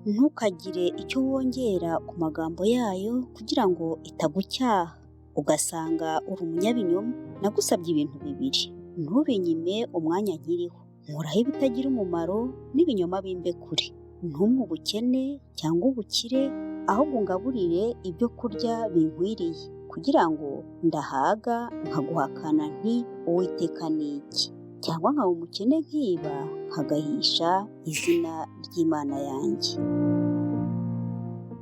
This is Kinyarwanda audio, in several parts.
Ntukagire icyo wongera ku magambo yayo kugira ngo itagucyaha, ugasanga uri umunyabinyoma. Nagusabye ibintu bibiri, ntubinyime umwanya nkiriho. Nkuraho ibitagira umumaro n'ibinyoma bimbe kure. Ntumpe ubukene cyangwa ubukire, ahubwo ungaburire ibyo kurya binkwiriye, kugira ngo ndahaga nkaguhakana nti Uwiteka ni iki, cyangwa nkaba umukene nkiba nkagahisha izina ry'Imana yanjye.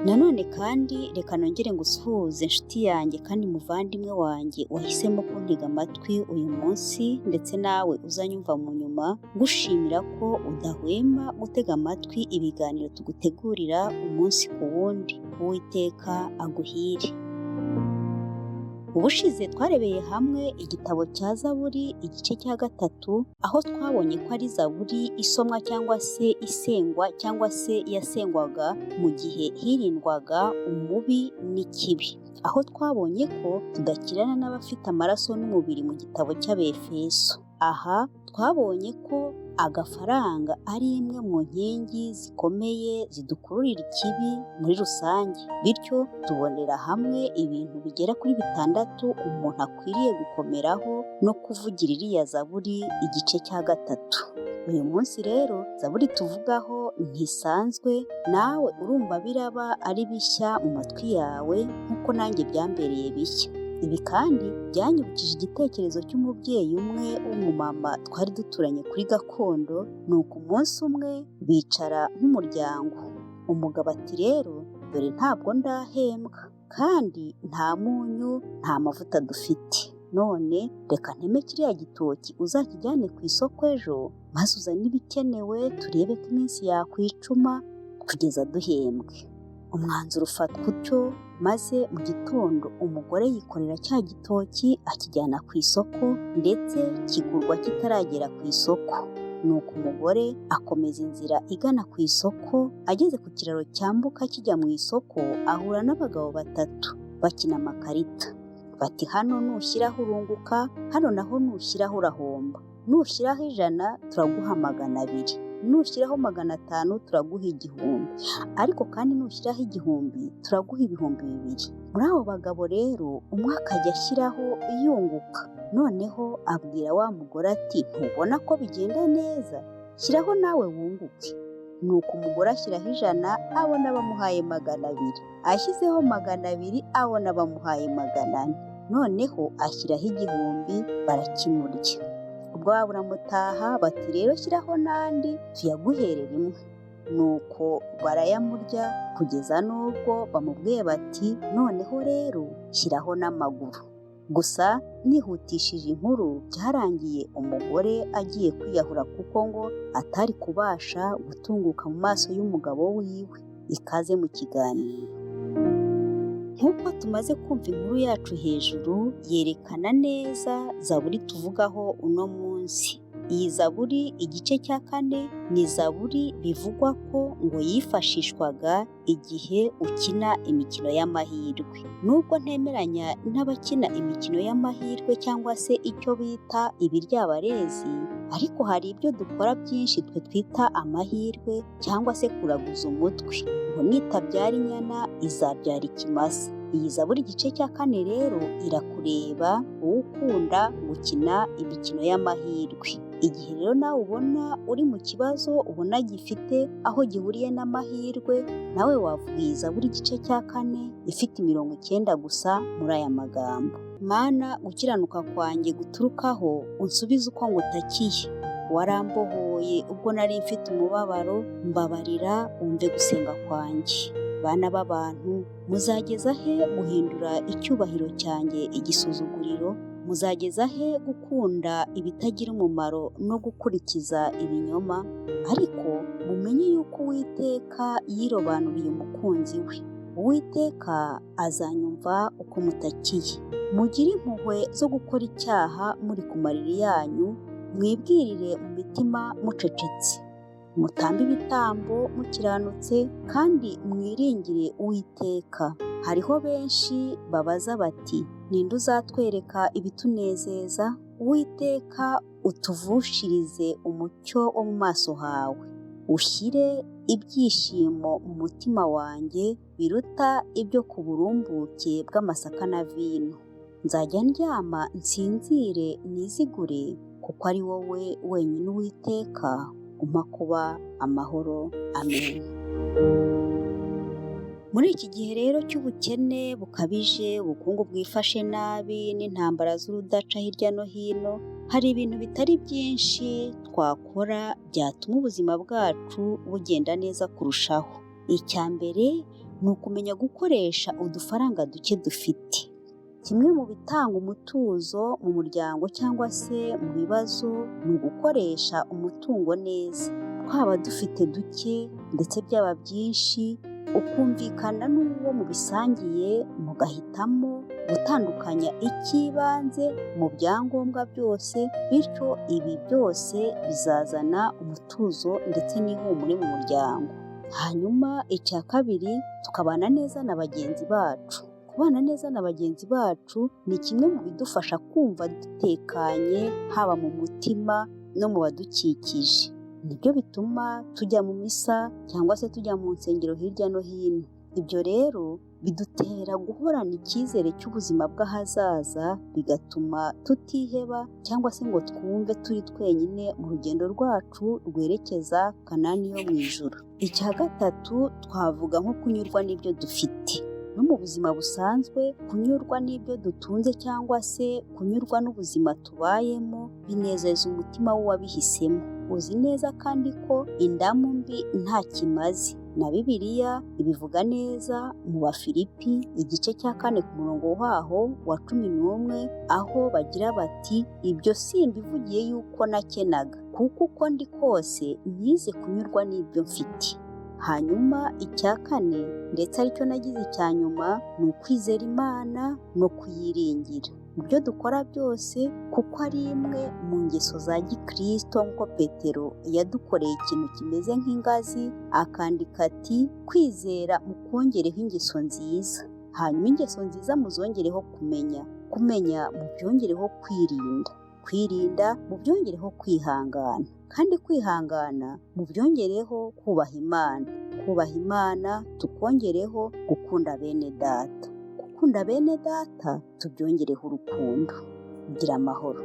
Nanone kandi reka nongere ngusuhuze inshuti yanjye kandi muvandimwe wanjye wahisemo kuntega amatwi uyu munsi, ndetse nawe uzanyumva mu nyuma, ngushimira ko udahwema gutega amatwi ibiganiro tugutegurira umunsi ku wundi. Uwiteka aguhire. Ubushize twarebeye hamwe igitabo cya Zaburi igice cya 3, aho twabonye ko ari Zaburi isomwa cyangwa se isengwa cyangwa se yasengwaga mu gihe hirindwaga umubi n'ikibi. Aho twabonye ko tudakirana n'abafite amaraso n'umubiri mu gitabo cy'Abefeso. Aha twabonye ko agafaranga ari imwe mu nkingi zikomeye zidukururira ikibi muri rusange, bityo tubonera hamwe ibintu bigera kuri 6 umuntu akwiriye gukomeraho no kuvugira iriya Zaburi igice cya 3. Uyu munsi rero Zaburi tuvugaho ntisanzwe, nawe urumva biraba ari bishya mu matwi yawe nk'uko nanjye byambereye bishya. Ibi kandi byanyibukije igitekerezo cy'umubyeyi umwe w'umumama twari duturanye kuri gakondo, nuko umunsi umwe bicara nk'umuryango. Umugabo ati rero dore ntabwo ndahembwa kandi nta munyu nta mavuta dufite, none reka nteme kiriya gitoki uzakijyane ku isoko ejo, maze uzane ibikenewe turebe ko iminsi yakwicuma kugeza duhembwe. Umwanzuro ufatwa utyo, maze mu gitondo umugore yikorera cya gitoki akijyana ku isoko, ndetse kigurwa kitaragera ku isoko. Nuko umugore akomeza inzira igana ku isoko, ageze ku kiraro cyambuka kijya mu isoko ahura n'abagabo 3 bakina amakarita. Bati hano nushyiraho urunguka, hano naho nushyiraho urahomba. Nushyiraho 100 turaguha 200, nushyiraho 500 turaguha 1000, ariko kandi nushyiraho 1000 turaguha 2000. Muri abo bagabo rero umwe akajya ashyiraho yunguka. Noneho abwira wa mugore ati ntubona ko bigenda neza, shyiraho nawe wunguke. Nuko umugore ashyiraho 100 abona bamuhaye 200, ashyizeho 200 abona bamuhaye 400, noneho ashyiraho 1000 barakimurya. Ubwo buramutaha bati rero shyiraho n'andi tuyaguhere rimwe. Nuko barayamurya kugeza n'ubwo bamubwiye bati noneho rero shyiraho n'amaguru. Gusa nihutishije inkuru, byarangiye umugore agiye kwiyahura kuko ngo atari kubasha gutunguka mu maso y'umugabo wiwe. Ikaze mu kiganiro. Nk'uko tumaze kumva inkuru yacu hejuru, yerekana neza Zaburi tuvugaho uno munsi. Iyi Zaburi igice cya 4 ni Zaburi bivugwa ko ngo yifashishwaga igihe ukina imikino y'amahirwe. Nubwo ntemeranya n'abakina imikino y'amahirwe cyangwa se icyo bita ibiryabarezi, ariko hari ibyo dukora byinshi twe twita amahirwe cyangwa se kuraguza umutwe. Ngo nitabyara inyana izabyara ikimasa. Iyi Zaburi igice cya 4 rero irakureba wowe ukunda gukina imikino y'amahirwe. Igihe rero nawe ubona uri mu kibazo ubona gifite aho gihuriye n'amahirwe, nawe wavuga iyi Zaburi igice cya 4 ifite imirongo 9 gusa muri aya magambo. Mana gukiranuka kwanjye guturukaho, unsubize uko ngutakiye. Warambohoye ubwo nari mfite umubabaro, mbabarira wumve gusenga kwanjye. Bana b'abantu, muzageza he guhindura icyubahiro cyanjye igisuzuguriro? Muzageza he gukunda ibitagira umumaro no gukurikiza ibinyoma? Ariko mumenye yuko Uwiteka yirobanuriye umukunzi we. Uwiteka azanyumva uko mutakiye. Mugire impuhwe zo gukora icyaha muri ku mariri yanyu, mwibwirire mu mitima mucecetse. Mutambe ibitambo mukiranutse kandi mwiringire Uwiteka. Hariho benshi babaza bati ninde uzatwereka ibitunezeza? Uwiteka utuvushirize umucyo wo mu maso hawe. Ushyire ibyishimo mu mutima wanjye biruta ibyo ku burumbuke bw'amasaka na vino. Nzajya ndyama nsinzire nizigure, kuko ari wowe wenyine Uwiteka umpa kuba amahoro. Amen. Muri iki gihe rero cy'ubukene bukabije, ubukungu bwifashe nabi n'intambara z'urudaca hirya no hino, hari ibintu bitari byinshi twakora byatuma ubuzima bwacu bugenda neza kurushaho. Icya mbere ni ukumenya gukoresha udufaranga duke dufite. Kimwe mu bitanga umutuzo mu muryango cyangwa se mu bibazo ni ugukoresha umutungo neza. Twaba dufite duke ndetse byaba byinshi, ukumvikana n'uwo mubisangiye mugahitamo gutandukanya icy'ibanze mu byangombwa byose, bityo ibi byose bizazana umutuzo ndetse n'ihumure mu muryango. Hanyuma icya kabiri, tukabana neza na bagenzi bacu. Kubana neza na bagenzi bacu ni kimwe mu bidufasha kumva dutekanye, haba mu mutima no mu badukikije. Nibyo bituma tujya mu misa cyangwa se tujya mu nsengero hirya no hino. Ibyo rero bidutera guhorana icyizere cy'ubuzima bw'ahazaza, bigatuma tutiheba cyangwa se ngo twumve turi twenyine mu rugendo rwacu rwerekeza Kanani yo mu ijuru. Icya gatatu twavuga nko kunyurwa n'ibyo dufite. No mu buzima busanzwe, kunyurwa n'ibyo dutunze cyangwa se kunyurwa n'ubuzima tubayemo binezeza umutima w'uwabihisemo. Uzi neza kandi ko indamu mbi nta kimaze. Na Bibiliya ibivuga neza mu Bafilipi igice cya 4 ku murongo waho wa 11, aho bagira bati ibyo simbivugiye yuko nakenaga, kuko uko ndi kose nize kunyurwa n'ibyo mfite. Hanyuma icya kane ndetse aricyo nagize icya nyuma ni ukwizera Imana no kuyiringira mu byo dukora byose, kuko ari imwe mu ngeso za gikristo, nk'uko Petero yadukoreye ikintu kimeze nk'ingazi akandika ati kwizera mukongereho ingeso nziza, hanyuma ingeso nziza muzongereho kumenya, kumenya mubyongereho kwirinda, kwirinda mubyongereho kwihangana, kandi kwihangana mubyongereho kubaha Imana, kubaha Imana tukongereho gukunda bene data, gukunda bene data tubyongereho urukundo. Gira amahoro.